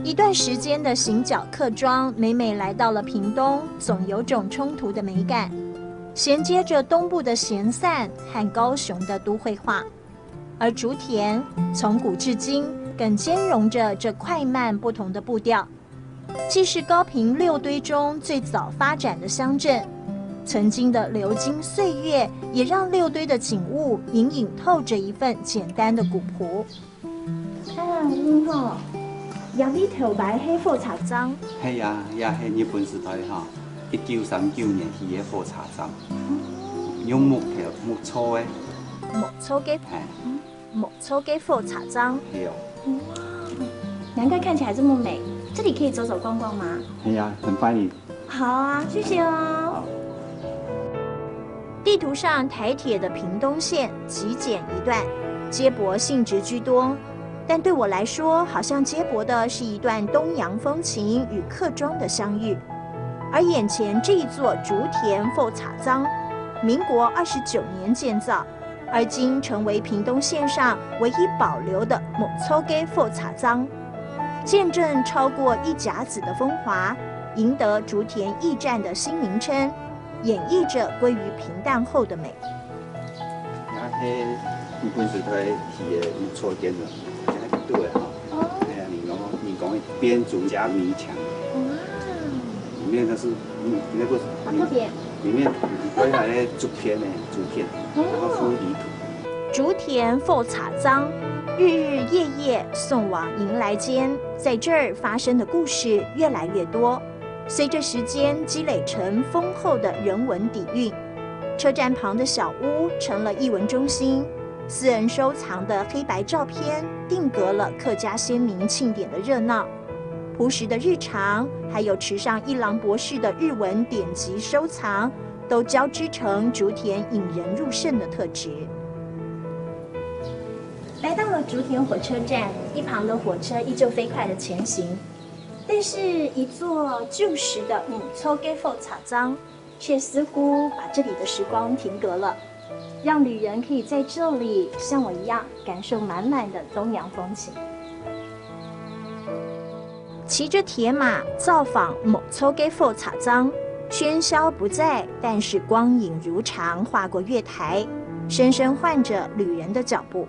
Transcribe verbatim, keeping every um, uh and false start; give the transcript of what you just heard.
一段时间的行脚客庄，每每来到了屏东，总有种冲突的美感，衔接着东部的闲散和高雄的都会化。而竹田从古至今更兼容着这快慢不同的步调，既是高屏六堆中最早发展的乡镇，曾经的流金岁月也让六堆的景物隐隐透着一份简单的古朴。 啊，你好，這位頭擺係火車站？係啊，這係日本時代哈，一九三九年起个火車站，用木頭、木造个。木造个，係。木造个火車站。係哦。难怪看起来这么美，这里可以走走逛逛吗？係啊，很欢迎。 好啊，谢谢哦。地图上台铁的屏东线极简一段，接驳性质居多，但对我来说，好像接驳的是一段东洋风情与客庄的相遇。而眼前这一座竹田后草庄，民国二十九年建造，而今成为屏东县上唯一保留的木造个后草庄。 见证超过一甲子的风华，赢得竹田驿站的新名称，演绎着归于平淡后的美。啊，迄日本时代起个木造建筑，真系对哈。哦。哎呀，你讲，你讲边竹夹迷墙，哇。里面那是，嗯，那个，好特别。里面还有那竹片呢，竹片，哦。然后铺泥土。竹田后草庄，日日夜夜送往迎来间，在这儿发生的故事越来越多。 随着时间积累成丰厚的人文底蕴，车站旁的小屋成了艺文中心，私人收藏的黑白照片定格了客家先民庆典的热闹。朴实的日常，还有池上一郎博士的日文典籍收藏，都交织成竹田引人入胜的特质。来到了竹田火车站，一旁的火车依旧飞快的前行。 但是一座旧时的木造个火车站，却似乎把这里的时光停格了，让旅人可以在这里像我一样感受满满的东洋风情。骑着铁马造访木造个火车站，喧嚣不再，但是光影如常划过月台，深深唤着旅人的脚步。